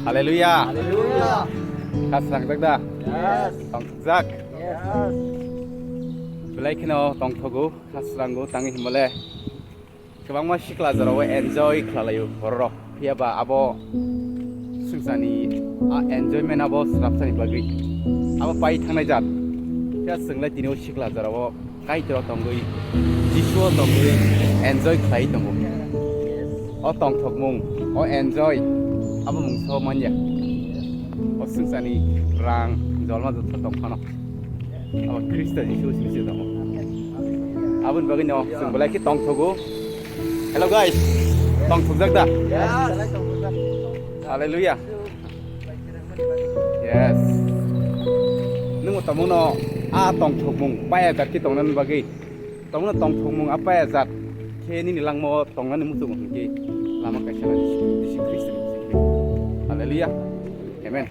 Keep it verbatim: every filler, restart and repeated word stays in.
Haleluya. Haleluya. Kha srangjak da? Yes. Tongthokjak? Yes. Belai kheno tongthogo, kha srango, tangwi himole. Kwbangma sikla jorao enjoy khlalaio bororok. Phiya ba abo swngcharni a enjoyment abo srapsani bagwi. Abo pai thangnai jat. Phiya chwnglai tini o sikla jorao Kaitor tongwi, Jisu o tongwi enjoy khlai tongo. O tongthokmung, o enjoy, abo mungsa o manya. O swngcharni rang, jolma jotha tong phano. Abo Khristo Jisu simi se tongo. Aboni bagwi no chwng belai khe tongthogo. Hello guys, tongthokjak da? Hallelujah. Yes. Nwng tamo no a tongthokmung paya jat khe tongnani bagwi. Tamo no tongthokmung a paya jat khe nini langma o tongnani muchungo hwnkhe lama kaisa Jisu Khristo ni bisingtwi. Hallelujah. Amen.